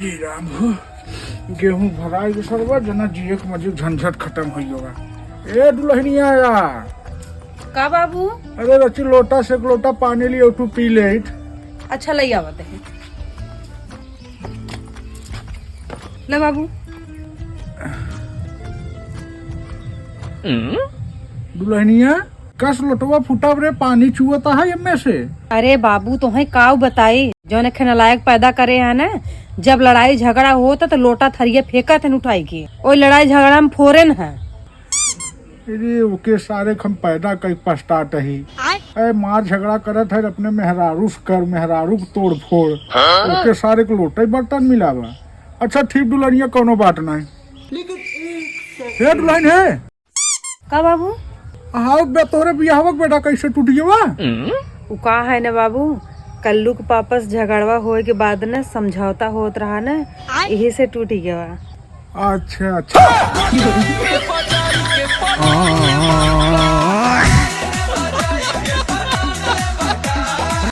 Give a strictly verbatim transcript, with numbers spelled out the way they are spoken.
हे राम हो, गेहूं भराई के सरवा जना जिए के मजे झंझट खत्म होई होगा। ए दुल्हनिया यार। का बाबू? अरे रची, लोटा से एक लोटा पानी लियो, तू पी लेत। अच्छा, लई आवत है। ले बाबू। दुल्हनिया, कस लोटवा फुटाब रे, पानी चुअता है एमे से। अरे बाबू, तोहे काउ बताई, जौन एक नालायक पैदा करे है ना, जब लड़ाई झगड़ा होता तो लोटा थरिया फेंकत है उठाई के, ओई लड़ाई झगड़ा में फोरेन है। अरे ओके सारे के हम पैदा कई पछतात ही। ए मार झगड़ा करत है अपने मेहरारू से कर, मेहरारू के तोड़ फोड़। ओके सारे के लोटे बर्तन मिलावा। अच्छा ठीक दुल्हनिया, कोनो बात नहीं। हे दुल्हन है। का बाबू? हाउ बे, तोहरे बियाहवा के बेटा कैसे टूट गया? उ का है ना बाबू, कल्लू के पापा से झगड़वा होए के बाद ना समझौता होत रहा ना, यही से टूट गया। अच्छा अच्छा।